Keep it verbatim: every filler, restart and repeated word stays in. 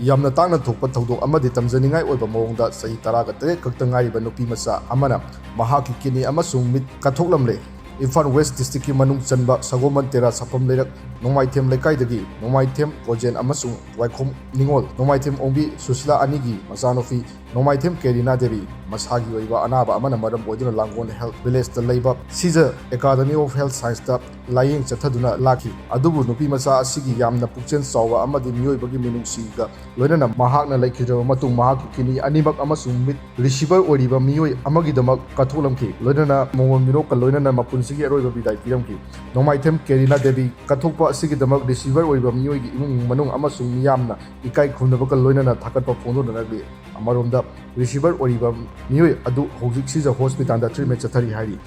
ꯌꯥꯝꯅ ꯇꯥꯡꯅ ꯊꯣꯛꯄ ꯊꯧꯗꯣꯛ ꯑꯃꯗꯤ ꯇꯝꯖꯅꯤꯡꯉꯥꯏ ꯑꯣꯏꯕ ꯃꯑꯣꯡꯗ ꯆꯍꯤ ꯇꯔꯥꯒ ꯇꯔꯦꯠ ꯈꯛꯇ ꯉꯥꯏꯔꯤꯕ ꯅꯨꯄꯤ ꯃꯆꯥ ꯑꯃꯅ ꯃꯍꯥꯛꯀꯤ ꯀꯤꯗꯅꯤ ꯑꯃꯁꯨꯡ ꯃꯤꯠ ꯀꯠꯊꯣꯛꯂꯝꯂꯦ꯫ ꯏꯝꯐꯥꯜ ꯋꯦꯁ ꯗꯤꯁꯇ꯭ꯔꯤꯛꯀꯤ ꯃꯅꯨꯡ ꯆꯟꯕ ꯁꯒꯣꯃꯟ ꯇꯦꯔꯥ ꯁꯥꯐꯝ ꯂꯩꯔꯛ ꯅꯣꯡꯃꯥꯏꯊꯦꯝ ꯂꯩꯀꯥꯏꯗꯒꯤ ꯅꯣꯡꯃꯥꯏꯊꯦꯝ ꯀꯣꯖꯦꯟ ꯑꯃꯁꯨꯡ ꯋꯥꯏꯈꯣꯝ ꯅꯤꯉꯣꯜ ꯅꯣꯡꯃꯥꯏꯊꯦꯝ ꯑꯣꯡꯕꯤ ꯁꯨꯁꯤꯂꯥ ꯑꯅꯤꯒꯤ ꯃꯆꯥꯅꯨꯄꯤ ꯅꯣꯡꯃꯥꯏꯊꯦꯝ ꯀꯦꯔꯤꯅꯥ ꯗꯦꯕꯤ ꯃꯁꯥꯒꯤ ꯑꯣꯏꯕ ꯑꯅꯥꯕ ꯑꯃꯅ ꯃꯔꯝ ꯑꯣꯏꯗꯨꯅ ꯂꯥꯡꯒꯣꯜ ꯍꯦꯜꯊ ꯚꯤꯂꯦꯖꯇ ꯂꯩꯕ ꯁꯤꯖ ꯑꯦꯀꯥꯗꯃꯤ ꯑꯣꯐ ꯍꯦꯜꯊ ꯁꯥꯏꯟꯁꯇ ꯂꯥꯌꯦꯡ ꯆꯠꯊꯗꯨꯅ ꯂꯥꯛꯈꯤ꯫ ꯑꯗꯨꯕꯨ ꯅꯨꯄꯤ ꯃꯆꯥ ꯑꯁꯤꯒꯤ ꯌꯥꯝꯅ ꯄꯨꯛꯆꯦꯜ ꯆꯥꯎꯕ ꯑꯃꯗꯤ ꯃꯤꯑꯣꯏꯕꯒꯤ ꯃꯤꯅꯨꯡꯁꯤꯒ ꯂꯣꯏꯅꯅ ꯃꯍꯥꯛꯅ ꯂꯩꯈꯤꯗ꯭ꯔꯕ ꯃꯇꯨꯡ ꯃꯍꯥꯛꯀꯤ ꯀꯤꯗꯅꯤ ꯑꯅꯤꯃꯛ ꯑꯃꯁꯨꯡ ꯃꯤꯠ ꯔꯤꯁꯤꯚꯔ ꯑꯣꯏꯔꯤꯕ ꯃꯤꯑꯣꯏ ꯑꯃꯒꯤꯗꯃꯛ ꯀꯠꯊꯣꯛꯂꯝꯈꯤ꯫ ꯂꯣꯏꯅꯅ ꯃꯣꯃꯣꯟ ꯃꯤꯅꯣꯛꯀ ꯂꯣꯏꯅꯅ ꯃꯄꯨꯟꯁꯤꯒꯤ ꯑꯔꯣꯏꯕ ꯕꯤꯗꯥꯏ ꯄꯤꯔꯝꯈꯤ꯫ ꯅꯣꯡꯃꯥꯏꯊꯦꯝ ꯀꯦꯔꯤꯅꯥ ꯗꯦꯕꯤ ꯀꯠꯊꯣꯛꯄ ꯑꯁꯤꯒꯤꯗꯃꯛ ꯔꯤꯁꯤꯚꯔ ꯑꯣꯏꯔꯤꯕ ꯃꯤꯑꯣꯏꯒꯤ ꯏꯃꯨꯡ ꯃꯅꯨꯡ ꯑꯃꯁꯨꯡ ꯃꯤꯌꯥꯝꯅ ꯏꯀꯥꯏ ꯈꯨꯝꯅꯕꯒ ꯂꯣꯏꯅꯅ ꯊꯥꯒꯠꯄ ꯐꯣꯡꯗꯣꯛꯅꯔꯛꯂꯤ꯫ ꯑꯃꯔꯣꯝꯗ ꯔꯤꯁꯤꯚꯔ ꯑꯣꯏꯔꯤꯕ ꯃꯤꯑꯣꯏ ꯑꯗꯨ ꯍꯧꯖꯤꯛ ꯁꯤꯖ ꯍꯣꯁꯄꯤꯇꯥꯜꯗ ꯇ꯭ꯔꯤꯠꯃꯦꯟ ꯆꯠꯊꯔꯤ ꯍꯥꯏꯔꯤ꯫